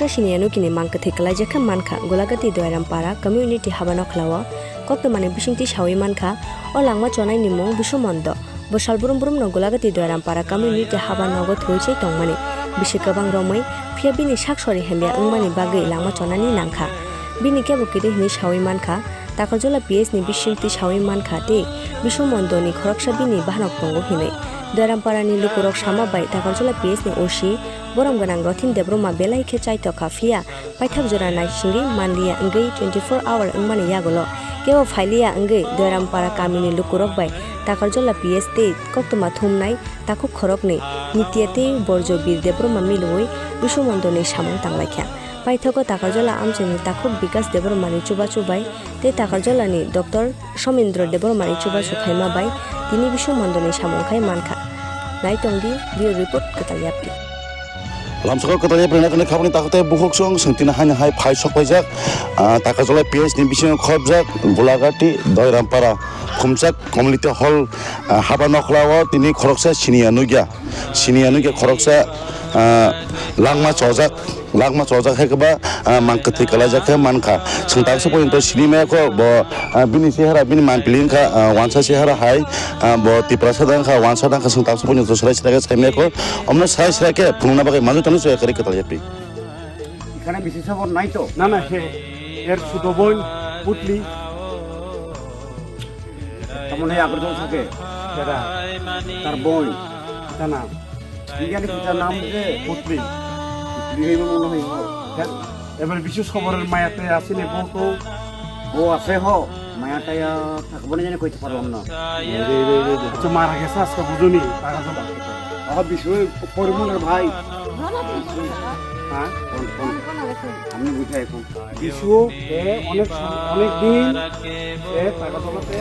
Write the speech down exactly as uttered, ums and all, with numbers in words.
Sini Yanukini mang kwthwi kwlaijak khe mankha Golagati Doirampara community haba nokhlao koktwmani bisingtwi sawi mankha o langma chonaini mung Bisumondo. Bo sal brum brumno Golagati Doirampara community haba nogo thwiwi se tongmani bisi kwbang romwi, phiya bini sak sori hemya wngmani bagwi langma chonani nangkha. Bini kebo kiri hwnwi sawi mankha. Takarjala P S ni bisingtwi sawi mankha tei Bisumondoni khoroksa bini bahanok tongo hinwi. Doiramparani lukurok sama bai Takarjala P S ni O C borom gwnang Rothin Debbarma belai khe chaitokha, phiya paithak jora naisingwi manliya wngwi twenty four hour wngmani yagulo kebo phailiya wngwi Doirampara kamini lukurok bai Takarjala P S tei koktwma thumnai takhuk khoroknwi Nitya tei Borjo Bir Debbarma milwi Bisumondoni samung tanglaikha. Paithago Takarjala amchaini takhuk Bikas Debbarmani chubachu bai tei Takarjalani Doctor Somindra Debbarmani chubachu khaima bai tini Bisumondoni samung khai mankha. Naitongdi Bureau Report, Kwtal Yapri. Lamsoko Kwtal Yapri naitongni khabangni takhuk tei bukhuk song swng tini haino hai phai sok paijak, ah, Takarjala P S ni bisingo khopjak Golagati Doirampara khumchak community hall, ah, haba nokhlao tini khoroksa siniya nukya. Siniya nukya khoroksa, ah, langma chojak, langma chojak hai khe ba, ah, mang kwthwi kwlaijak khe mankha. Chwng taksa porjonto sini maya kho bo, ah, bini chehara, bini mampili wngkha, ah, wansa chehara hai, ah, bo Tiprasa da wngkha, wansa da wngkha, chwng taksa porjonto swrai swrai khe sai maya kho. Omno swrai swrai khe phunukna bagwi manwi tongni chwng kwrwi Kwtal Yapri. এখানে বিশেষ খবর নাই তো? না, না, সে এর ছোট বোন পুতলি। তার মনে হয় আগরতলা থাকে। সেটা। তার বোন। এটা নাম। কি জানি কি তার নাম যে? পুতলি। পুতলি হইব মনে হয়, হ। হ্যাঁ, এবার বিশেষ খবরের মায়াতে আসেনি বউ তো। বউ আছে, হ। মায়া টায়া থাকবো না জানি কইতে পারলাম না। আচ্ছা, মারা গেছে আজকে বুঝুনি, টাকা জমা। হ, বিশু, পরিমলের ভাই। হ্যাঁ? কোন, কোন? আমি বুঝাই এখন। বিশু, এ অনেক সম-, অনেক দিন এ টাকা জমাতে।